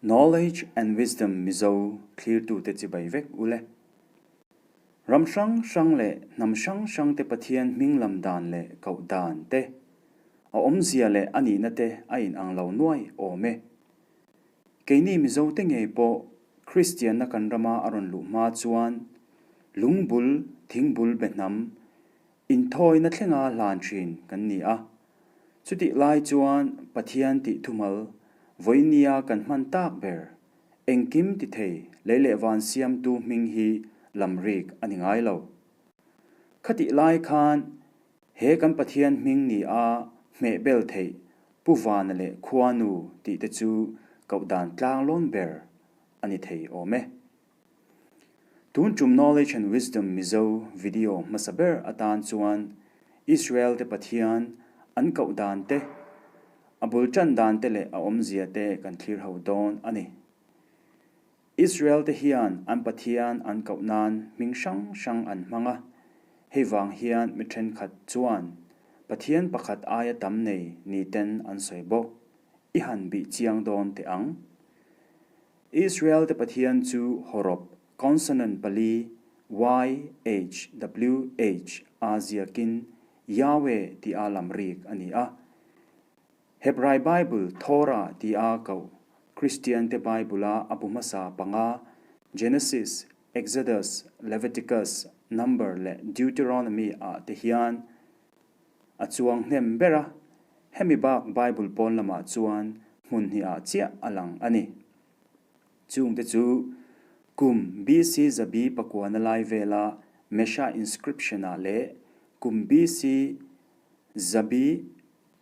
Knowledge and Wisdom Mizo thlirtute chibai vek ule. Ram hrang hrang leh hnam hrang hrangte Pathian hming lam dan leh koh dan te, a awmzia leh a nihna te a inang lo nuai awm e. Keini Mizote ngei pawh Kristianna kan rama a rawn luh hma chuan lungbul, thingbul be hnam, inthawina thlenga hlan thin kan ni a. Chutih lai chuan Pathian tih thumal vawinia kan hman tak ber, engkim ti thei lei leh van siamtu hming hi lamrik a ni ngai lo. Khatih lai khan He kan Pathian hming ni a hmeh bel theih Pu Vana leh Khuanu tih te chu koh dan tlang lawn ber a ni thei awm e. Tun tum Knowledge and Wisdom Mizo video hmasa ber atan chuan Israel te Pathian an koh dan te, a bul tan dan te leh a awmzia te kan thlir ho dawn a ni. Israel te hian an Pathian an koh nan hming hrang hrang an hmang a, hei vang hian mi thenkhat chuan Pathian pakhat aia tam nei ni ten an sawi bawk. I han bih chiang dawn teh ang. Israel te Pathian chu hawrawp, consonant, pali, Y, H, W, H, a ziakin Yahweh tia lam rik a ni a. Hebrai Bible, Torah tia koh, Kristiante Bible-a a bu hmasa panga, Genesis, Exodus, Leviticus, Number leh Deuteronomy ah te hian a chuang hnem ber a, hemi bak Bible pawn lamah chuan hmun hnihah chiah a lang a ni. Chungte chu kum BC zabi pakuana lai vela Mesha inscription-ah leh kum BC zabi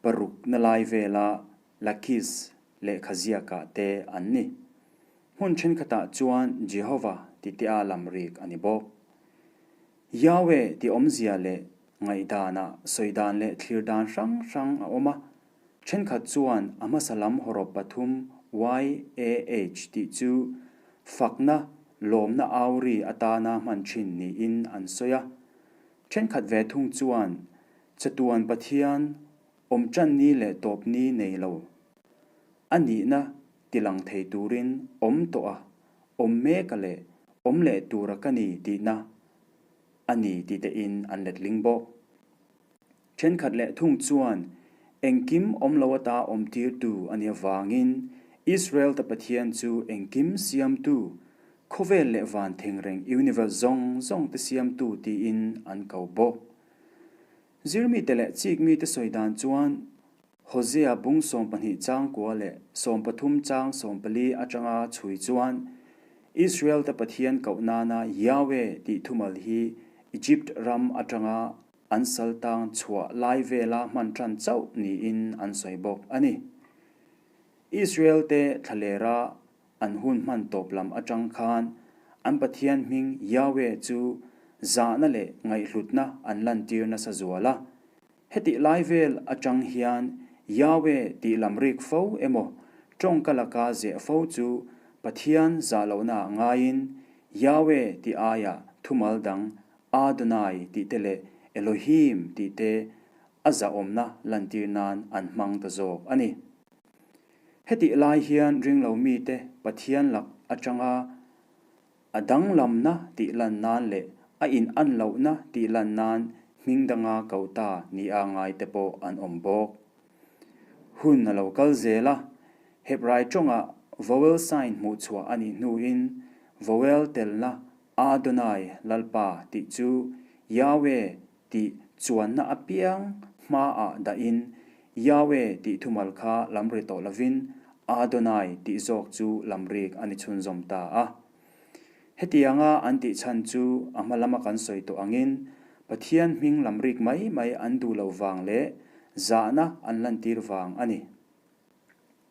parukna lai vela Lakis lehkha ziakah te an ni. Hmun thenkhatah chuan Jehova ti tea lam rik a ni bawk. Yahweh ti awmzia leh ngaihdanah sawi dan leh thlir dan hrang hrang a awm a. Thenkhat chuan a hmasa lam hawrawp pathum YAH tih chu fakna, lawmna auri atana hman thin niin an sawi a. Thenkhat ve thung chuan Chatuan Pathian awm tan ni leh tawp ni nei lo. A nihna tilang thei turin awm tawh a, awm mek a leh awm leh tur a ka ni tihna a ni ti tein an letling bawk. Thenkhat leh thung chuan engkim awm lo ata awm tirtu a nih avangin Israel te Pathian chu engkim siamtu, khawvel leh van thengreng universe zawng zawng te siamtu tiin an ko bawk. Zirmite leh chikmite sawi dan chuan Hosea bung 12 chang kua leh 13 chang 14 atanga chhui chuan Israel-te Pathian koh nana Yahweh tih thumal hi Egypt ram atanga an sal tang chhuah lai vela hman tan chauh niin an sawi bawk a ni. Israel-te thlalera An hun hman tawp lam atang khan an Pathian hming Yahweh chu zahna leh ngaihhlutna an lantir nasa zual a. Hetih lai vel atang hian Yahweh tih lam rik fo emaw tawngka laka zeh fo chu Pathian zah lohnaah ngaiin Yahweh tih aiah thumal dang Adonai tih te leh Elohim tih te a zahawmna lantir nan an hmang ta zawk a ni. Hetih lai hian ringlo mite Pathian lak atanga a danglamna tih lan nan leh a in an lohna tih lan nan hming danga ko ta nia ngai te pawh an awm bawk. Hun a lo kal zel a, Hebrai tawngah vowel sign hmuh chhuah a nih hnuin vowel telna Adonai Lalpa tih chu Yahweh tih chuanna apiang hmaah dahin Yahweh tih thumal kha lam ri tawh lovin Adonai tih zawk chu lam rik a ni chhunzawm ta a. Hetianga an tih chhan chu a hma lama kan sawi tawh angin Pathian hming lam rik mai mai an duh lo vang leh zahna an lantir vang a ni.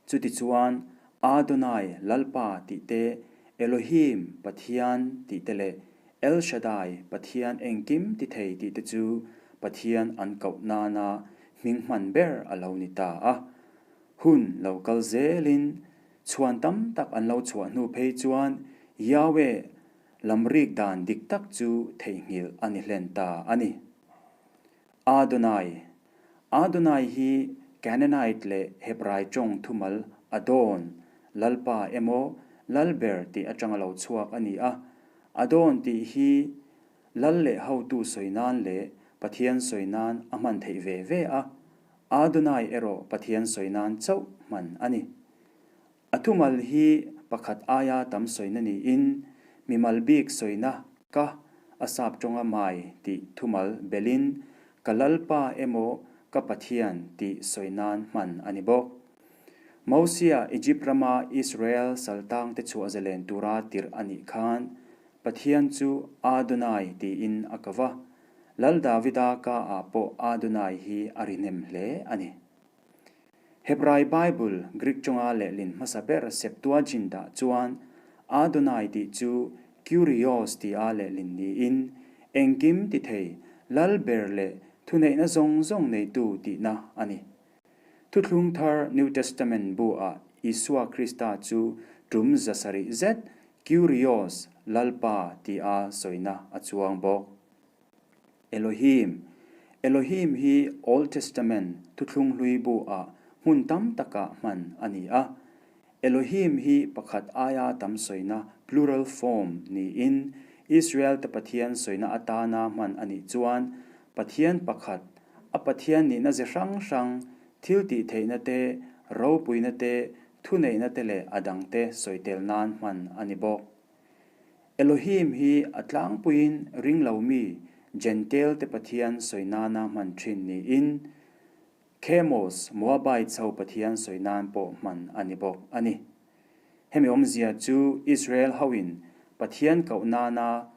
Chutichuan, Adonai, Lalpa, tih te, Elohim, Pathian, tih te leh El Shaddai, Pathian engkim ti thei tih te chu Pathian an koh nana hming hman ber a lo ni ta a. Hun lo kal zelin chhuan tam tak an lo chhuah hnu phei chuan Yahweh lamrik dan dik tak chu theihnghilh a ni hlen ta a ni. Adonai. Adonai hi Canaanite leh Hebrai tawng thumal Adon, Lalpa emaw Lalber tih atanga lo chhuak a ni a. Adon tih hi Lal leh hotu sawi nan leh Pathian sawi nan a hman theih ve ve a, Adonai erawh Pathian sawi nan chauh hman a ni. A thumal hi pakhat aia tam sawina niin, mimal bik sawina ka a sap tawnga mai tih thumal belhin ka Lalpa emaw ka Pathian tih sawi nan hman a ni bawk. Mosia Egypt rama Israel saltangte chhuah zalen tura tirh a nih khan Pathian chu Adonai tiin a kava. Lal Davida ka ah pawh Adonai hi a ri hnem hle a ni. Hebrai Bible Greek tawnga lehlin hmasa ber Septuagint ah chuan Adonai tih chu Kyrios tia lehlin niin engkim ti thei Lal ber leh thuneihna zawng zawng neitu tihna a ni. Thuthlung Thar, New Testament, bu-ah Isua Krista chu tum 700 zet Kyrios, Lalpa, tia sawina a chuang bawk. Elohim, Elohim hi Old Testament, Thuthlung Hlui, bu-ah hmun tam takah hman a ni a. Elohim hi pakhat aia tam sawina, plural form, niin Israel-te Pathian sawina atana hman a nih chuan Pathian pakhat, a Pathian nihna ze hrang hrang, thil tih theihna te, ropuina te, thuneihna te leh a dangte sawi tel nan hman a ni bawk. Elohim hi a tlangpuiin ringlo mi, Gentail-te Pathian sawi nana hman thin niin, Khemos, Moabite chho Pathian sawi nan pawh hman a ni bawk a ni. Hemi awmzia chu Israel hoin Pathian koh nana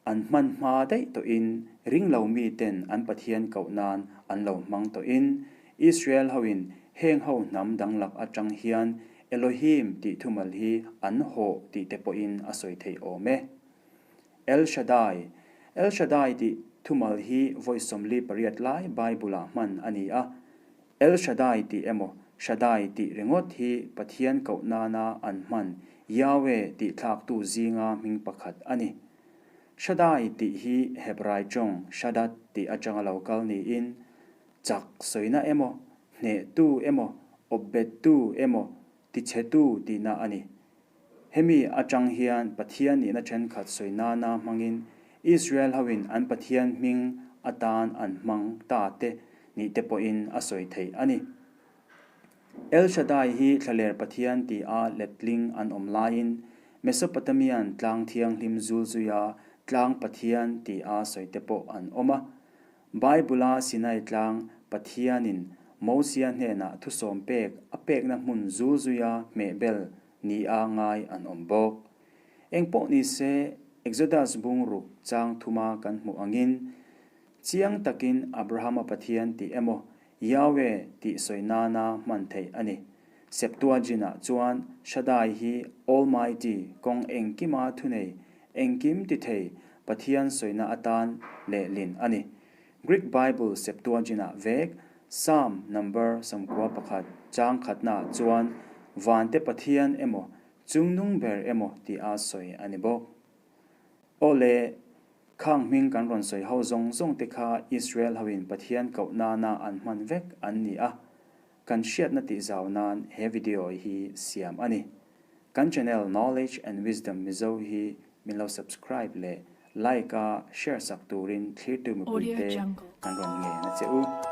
an hman hma daih tawhin ringlo miten an Pathian koh nan an lo hmang tawhin Israel hoin heng ho hnam danglak atang hian Elohim tih thumal hi an hawh tih te pawhin a sawi theih awm e. El Shaddai, El Shaddai tih thumal hi vawi 48 lai Bible-ah hman a ni a. El Shaddai tih emaw Shaddai tih ringawt hi Pathian koh nana an hman Yahweh tih thlaktu zinga hming pakhat a ni. Shaddai tih hi Hebrai tawng Shaddad tih atanga lo kal niin, chak sawina emaw, hnehtu emaw, awpbettu emaw, tichhetu tihna a ni. Hemi atang hian Pathian nihna thenkhat sawi nana hmangin Israel hoin an Pathian hming atan an hmang ta te nih te pawhin a sawi theih a ni. El Shaddai hi thlaler Pathian ti a letling an awm laiin Mesopotamian tlang thianghlim zulzuia tlang Pathian ti a sawi te pawh an awm a. Bible-a Sinai tlang Pathianin Mosia hnenah thusawm pek a pekna hmun zulzuia hmehbel nia ngai an awm bawk. Engpawh ni se, Exodus bungruk chang thuma kan hmuh angin, chiang takin Abrahama Pathian tih emaw Yahweh tih sawi nana hman theih a ni. Septuagint-ah chuan Shaddai hi Almighty, kawng engkima thunei, engkim ti thei, Pathian sawina atan lehlin a ni. Greek Bible Septuagint-ah vek Psalm number 91 chang khatnaah chuan Vante Pathian emaw Chungnung ber emaw tia sawi a ni bawk. Aw le, khang hming kan rawn sawi ho zawng zawng te kha Israel hoin Pathian koh nana an hman vek an ni a, kan hriatna tih zau nan he video hi siam a ni. Kan channel Knowledge and Wisdom Mizo hi min lo subscribe leh like a share sak turin thlirtu Audio mipuite Jungle. kan rawn ngen a che u.